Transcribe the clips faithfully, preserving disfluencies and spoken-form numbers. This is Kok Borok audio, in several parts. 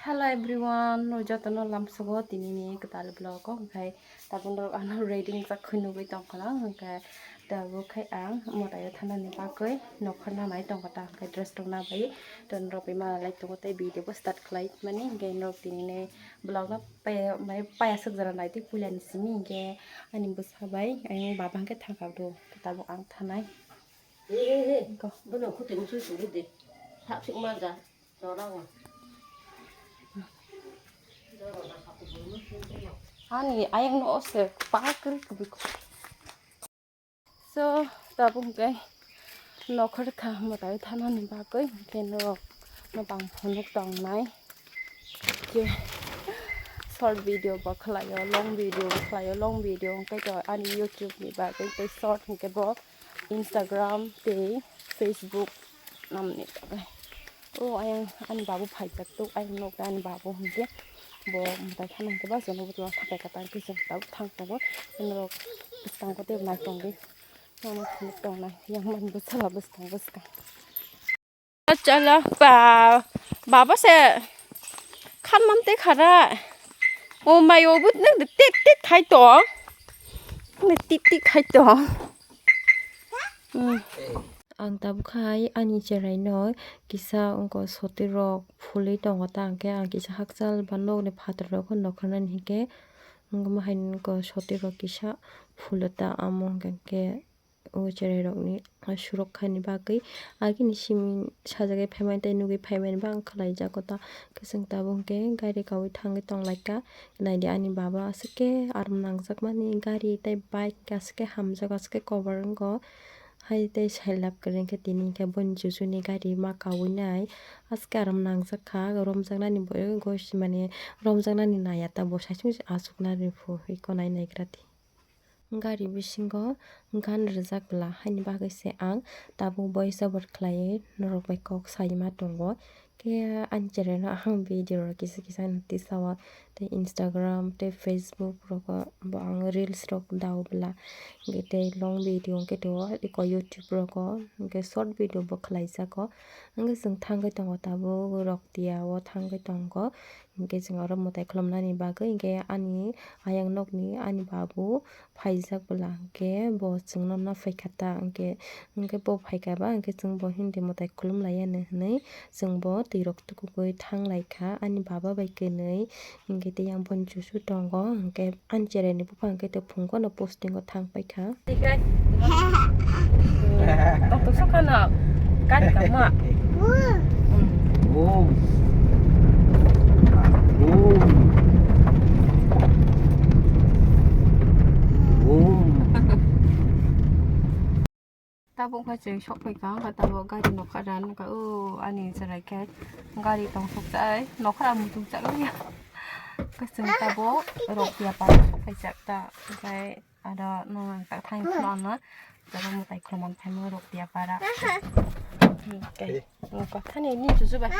Hello everyone, no jotono lamsogo tinini kwtal vlog o, hwnkhe tabuk norok ano ready wngjak khwi nugwi tongkha lang, hwnkhe tabuk khai ang mwtaio thanani bagwi nokhorna nai tongkha ta, hwnkhe dress rok nabai to norok bai malai tongo tei video bo start khlai mani, hwnkhe norok tinini vlog no paya, mane paya swk jora naitwi puilani simi, hwnkhe ani bwsa bai ani baba hwnkhe thangkha do, tabuk ang thanai. He, he, he. Go. Bono khuti muchung suri de. Thak sik ma ja. Chora go. Ani ayang no ose pakri kubi. So, tabuk hwnkhe nokhor kha mwtai thanani bagwi hwnkhe norok no bang phunuk tongnai. Ke short video bo khlaio, long video bo khlaio, long video hwnkhe to ani YouTube ni bagwi tei short hwnkhe bo Instagram tei Facebook namni bagwi. O ayang ani babu phaijak tuk, ayang nok ani babu hwnkhe bo mwtai khana hwnkhe ba jono bwtwi thangpai kha tang khe chwng tabuk thang tongo. Norok bwskango tei nai tongdi. Nono phunuk tongnai yang man bwsala bwskang bwskang. Chala ba, baba se khan mam te khara. O mai o but nang de tit tit khai to. Ne tit tit khai to. Hmm. Ang tabuk khai ani cherai no kisa wngko soti rok phulwi tongo ta, hwnkhe ang kisa hakchal ba nokni phatar rok no nokharnani hinkhe wngma hai wngko soti rok kisa phulwi ta, amo hwnkhe o cherai rok ni surok khaini bagwi agini simi sajagwi phaimani tei nugwi phaimani bang khlai jago ta, hwnkhe chwng tabuk hwnkhe gari kaui thangwi tonglaikha. Naidi ani baba aswk khe aram nangjak mani gari tei bike aswk khe hamjak aswk khe cover wngo. Hai tei sailab kwrwi khe tini hwnkhe boni chuchuni gari ma kaui nai aswk khe aram nangjak kha, romjaknani bo gosi mani romjaknani naiya ta bo saichung se achuknani phu iko nai naigra di. Gari bisingo gan rijak bwla haini bagwi se ang tabuk voice over khlaiwi norok bai kok sai ma tongo. Khe ani channel no ang video rok kisa kisa no tisa o tei Instagram tei Facebook rogo bo ang reels rok dao bwla, hwnkhe tei long video hwnkhe to eko YouTube rogo hwnkhe short video bo khlai jago. Hwnkhe chwng thangwi tongo tabuk Roktiya o thangwi tongo, hwnkhe chwng oro mwtai khulumnani bagwi hwnkhe ani ayang nokni ani babu phaijak bwla, hwnkhe bo chwngno naphaikha ta, hwnkhe, hwnkhe bo phaikha ba, hwnkhe chwng bo hindi mwtai khulum laiya hinwi chwng bo twi rok tukugwi thang laikha ani baba bai kwnwi, hwnkhe tei yang boni chuchu tongo, hwnkhe ani cherai ni buphang hwnkhe tei phungo no posting o thang paikha. Tong tong sokha no gari kama. Wow. Wow. Wow. Tabuk khe chwng sok phai kha, tabuk gari nokha ran kha, o ani chwrai khe gari tong sok chai nokha muchung chak liya. Khe chwng tabuk Roktiya para sok phai chak ta, onkhe aro nang tak thang khwlano, tabuk mwtai khulumani phaima Roktiya para. Onkhe nokha thani ni chuchu bai.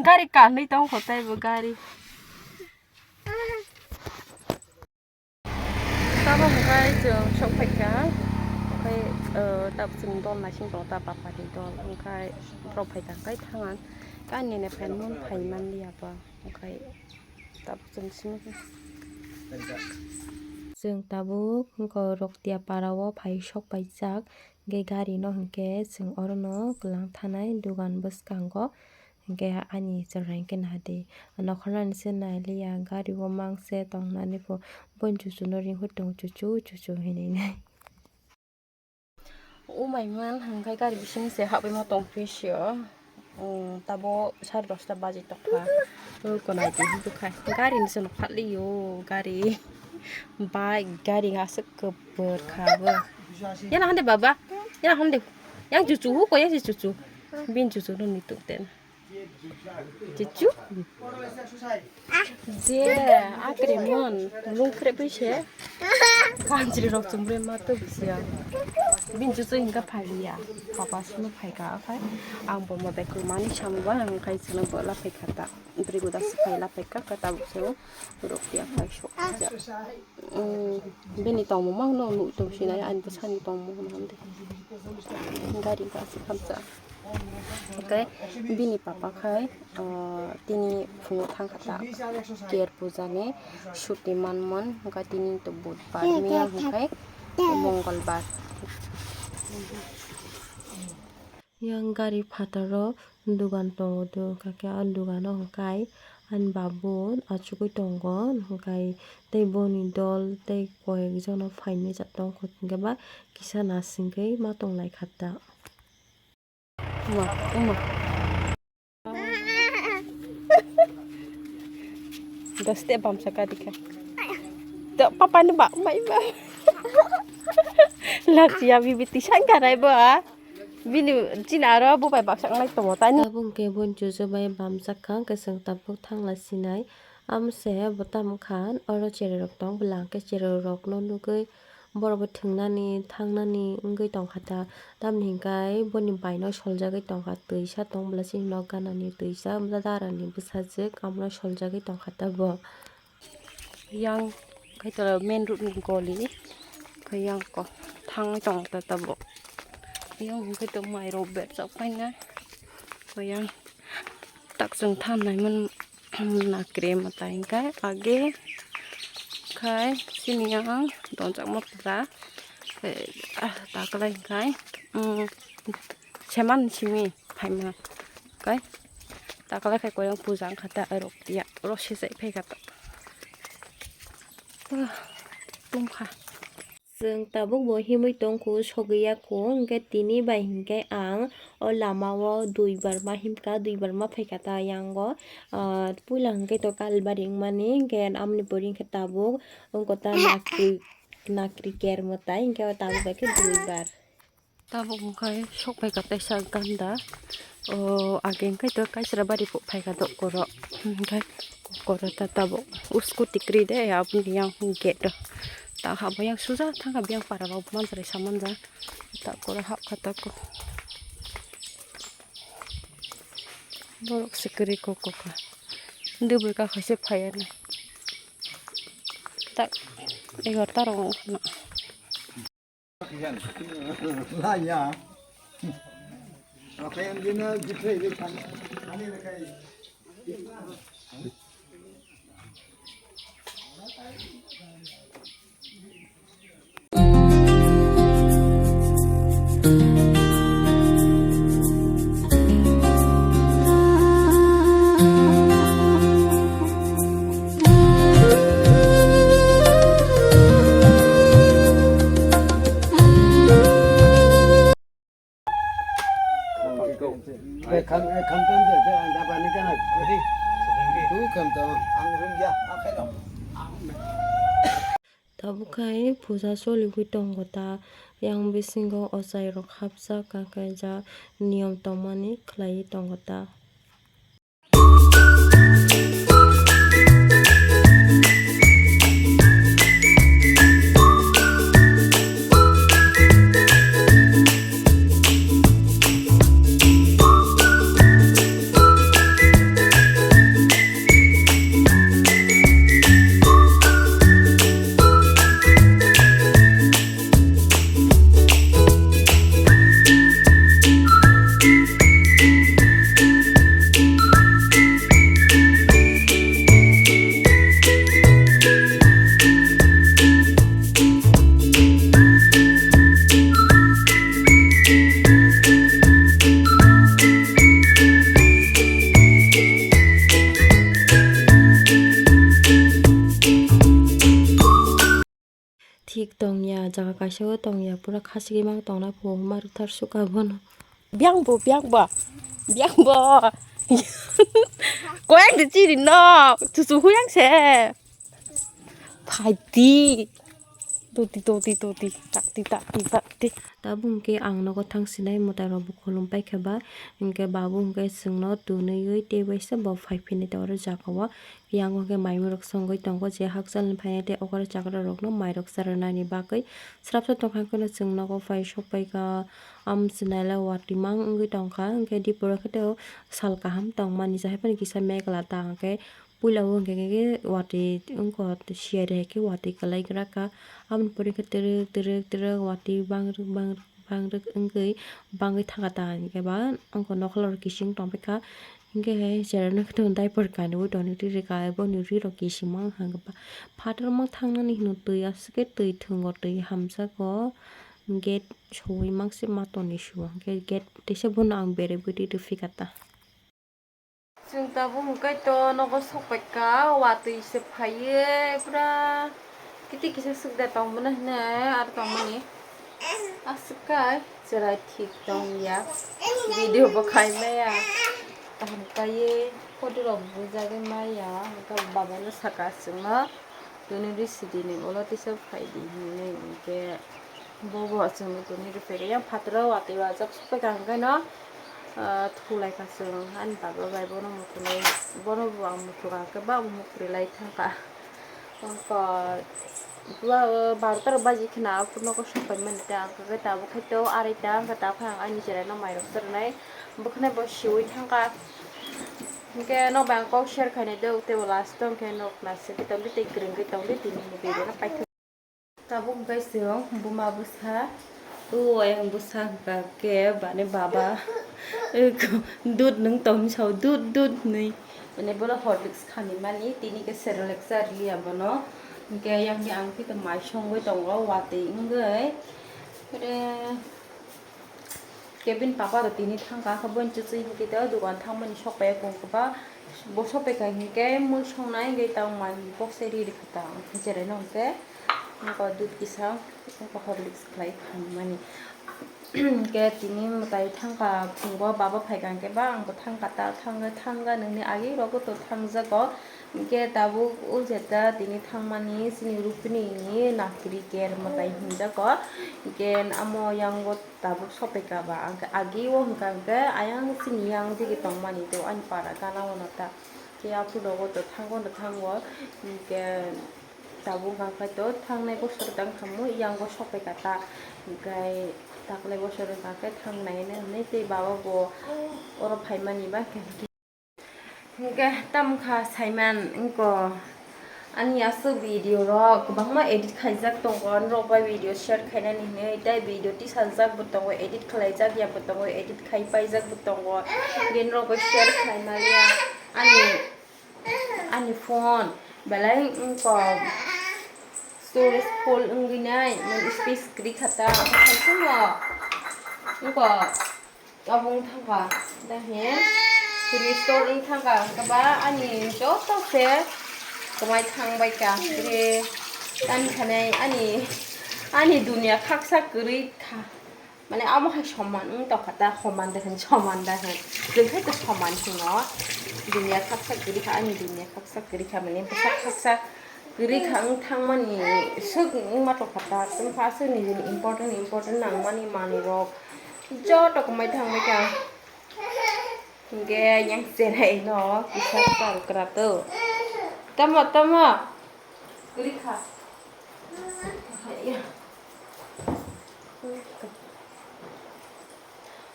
Gari kanwi tong kho tei bo gari. Tabuk hwnkhe chwng sok phaikha, onkhe, eh, tabuk chwng dol naising tongo ta bapani dol, onkhe borok phaikha khe thangan, khe ani nini phaimani phaimani liya ba, onkhe tabuk chwng simi. Chwng tabuk wngkha Roktiya para o phai sok paijak, hwnkhe gari no hwnkhe chwng orono kwlang thanai dugan bwskango. Hwnkhe ani chwrai hwnkhe nahadi, nokhornani se nailiya, gari o mangse tongnani bo, boni chuchu no ringwi tongo, chuchu chuchu hinwi nai. O mai man hwnkhe gari bising se habwi ma tong phai sio. Tabuk sare dosta baji tokha. O konai di bwkhai gari ni se nokha liyo, gari, bike, gari aswk kwbwrkha bo. Yana hande baba, yana hande. Yang chuchu hu ko yang si chuchu. Bin chuchu no ni tuk ten. Chuchu. Je, akre mon, lung kre pise. Kanjri rok chumre ma to bisiya. Bin chuchu hinga phaliya. Papa sino phaika akhai. Ang bo mo bekul mani samu ba ang khai sino bo la phaika ta. Bri goda sikhai la phaika ka tabuk sino. Rok tiya phai sok ja. Bini tongmo ma no nu tong sinai ani bwsani tongmo hwn hwn de. Gari ka si khamsa. Hwnkhe bini papa khai, ah, tini phungo thangkha ta Ker puja ni suti manmon, hwnkhe tini to budbar miya hwnkhe mongolbar. Yang gari phataro dugan tongo do, hwnkhe a dugano hwnkhe ani babu achugwi tongo, hwnkhe tei boni dol tei koyek jono phainai jat tongkho, hwnkhe ba kisa nasingwi ma tonglaikha ta. Uma, uma. Doste bamsa ka dikha. To papa ni ba, mai ba. Lakchi ya bibi tisang karai ba. Bini chini aro bo bai baksa nai tomo tani. Tabuk hwnkhe boni chuchu bai bamsa kha, hwnkhe chwng tabuk thangla sinai. Amse bo tamo khan oro chererok tong bwla, hwnkhe chererokno nugwi borok bo thwngnani thangnani wngwi tongkha ta. Tamni hwnkhe boni baino soljagwi tongkha, twisa tong bwla chini nok ganani twisa, darani bwsajwk, amono soljagwi tongkha ta bo. Yang kaitor main road ni goli khe yang ko thangwi tong ta tabuk. Yang hwnkhe to mai rok berjak paina khe yang tak chwng thanai man nakre mwtai hwnkhe age khai chini yang donjakma pura khe ah taklai hwnkhe seman simi phaima kai taklai khai koyang puja wngkha ta rok ya rok sejai phaikha ta tungkha. Chwng tabuk bo himwi tongkhu sogwi yakhu hwnkhe tini bai hinkhe ang o lama o duibar ma himkha duibar ma phaikha ta yango puila hinkhe to kalbari wngmani hinkhe amoni pori hinkhe tabuk wngkha ta nakri nakri ker mwtai hinkhe tabuk bai khe duibar. Tabuk hwnkhe sok phaikha kaisa ganda. O age hwnkhe to kaisra bari phaikha dokoro. Hwnkhe kokoro ta tabuk. O scooty kwrwi de aboni yang gate o. Ta habo yang suja thangkha biyang para rok manjari samanja. Ta koro hapkha tako. Borok se kwrwi kokokha. Dubui kakhaise phaiya na. Ta egarta rok wngkha na. Tabuk khai puja choliwi tongo ta, yang bisingo ochai rok hapjak, kakai ja niyom tongmani khlaiwi tongo ta. Thik tongya, jaga kaisa o tongya, pura khachigwi mang tongna pho, ma rwkthar sukha bono. Biyang bo, biyang bo, biyang bo. Koyang de chini nok, chuchu huyang se. Phaidi. Toti, toti, toti, takti, takti, takti. Tabuk hwnkhe ang nogo thang sinai mwtai rok bo khulum paikha ba, hwnkhe babu hwnkhe chwngno twnwi tei waisa bo phai phini tei oro jaga o. Yang hwnkhe mai mui rok songwi tongo, je hakchal ni phainai tei okora chakra rokno mai rok cha rwnani bagwi srapsa tongkha, hwnkhe chwng nogo phai sok paikha. Am chwnaila watwi mang wngwi tongkha, hwnkhe dipor khe tei sal kaham tongmani, je hai phano kisa megla ta hwnkhe puila o hwnkhe watwi wngkha, siyari hai khe watwi kwlai gra kha. Aboni pore khe twrwk twrwk twrwk watwi bangrwk bangrwk. Bangwi wngwi bangwi thangkha ta hinkhe ba wngkha nokholor kiching tongphaikha. Hinkhe he cheraino khe diaper kaniwi tongni riri ka boni rirok kiching mang hwnkhe ba phatar mang thangnani hino twi aswk khe twi thwngo twi hamjakgo gate sowi mangse ma toni suo hinkhe gate teisa bono ang berwi riri phikha ta. Chwng tabuk hwnkhe to nogo sokpaikha, watwi se phaiwi pura kiti kisa swk de tongmani hwnwi aro tongmani. Aswk kai chwrai thik tongya, video bo khai maya, kaham kaiwi photo rok bujagwi maya, hwnkhe babano saka chwngno. Tini ri sidi ni ulo tisa phai di hinwi hinkhe bo bo chwngno tini ri phai yang phataro watwi wajak sokphaikha hwnkhe no, ah, thulaikha chwng ani baba bai bono muthunai bono bo ang muthungkha hwnkhe ba muthuri lai thangkha. Wngkha baro ta rok baji khna nogo sokphaimani tei ang khe tabuk khai to arai ta wngkha ta phai ang ani cheraino mairok chernai bwkhwnai bo siwi thangkha. Hwnkhe nokbai ang kok share khainai do, teibo last o hwnkhe nok naisingwi tongdi tei kwrwngwi tongdi tini ni video no paithak. Tabuk hwnkhe chwng buma bwsa, o ayang bwsa hwnkha khe bani baba dud nwng tongni sao dud dud hinwi, mane bono Horlicks khanimani tini khe Cerelac cha rwliya bono, hwnkhe ayang khe ang khe mai songwi tongo watwi wngwi. Kevin papa rok tini thangkha, khe boini chuchwi hinkhe to dogan thangmani sokpaiya kung kwbang. Bo sokpaikha hinkhe mui songnai hinkhe tamo mai box se ri rikha ta, ang khe cheraino hinkhe wngkha dud kisa, wngkha Horlicks khlai phaimani. Hinkhe tini mwtai thangkha phungo baba phaikha hinkhe ba ang bo thangkha ta, thangkha thangkha nini agi rogo to thangjago. Hinkhe tabuk o jeta tini thangmani chini Rupini ni nakri ker mwtai hinjago. Hinkhe amo yango tabuk sophaikha ba, ang khe agi o hwnkha hwnkhe ayang chini yang digi tongmani do ani para gana o no ta. Khe aphuru rogo to thango no thango, hinkhe tabuk hwnkha khe to thangnai bosor tang khamu yango sophaikha ta, hinkhe taklai bosor hwnkha khe thangnai hinwi tei baba bo oro phaimani ba khe. Hinkhe tamo kha saiman wngkha ani aswk video rok kwbangma edit khaijak tongo, norok bai video share khainani hinwi tei video tisajak bo tongo, edit khlaijak ya bo tongo, edit khai paijak bo tongo, hinkhe norok bai share khlaimaliya ani ani phone belai wngkha storage full wngwi nai, mane space kwrwi kha ta, wngkha. Abo wng thangkha, dahe restore wng thangkha, hwnkhe ba ani joto se kwmai thang bai kha, re ani khanai ani, ani dunia khaksa kwrwi kha, mane amo hai soman wng tongkha ta, homan de hwn, soman de hwn, chwng khai to soman hwno, dunia khaksa kwrwi kha, ani dunia khaksa kwrwi kha, mane bwsa khaksa kwrwi kha wng thangmani swk wngma tongkha ta, chwng pha aswk nini important important nangmani manwi rok. Joto kwmai thang bai kha. Hinkhe yang cherai no kisa chal kwra to. Tamo, tamo. Kwrwi kha.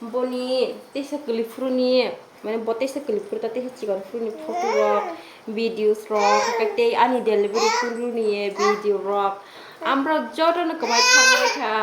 Boni teisa kwlwi phuru ni. Mane bo teisa kwlwi phuru ta teisa chikon phuru ni photo rok, videos rok, hwnkhe tei ani delivery phuru ni video rok. Amrok joto no kwmai thang bai kha.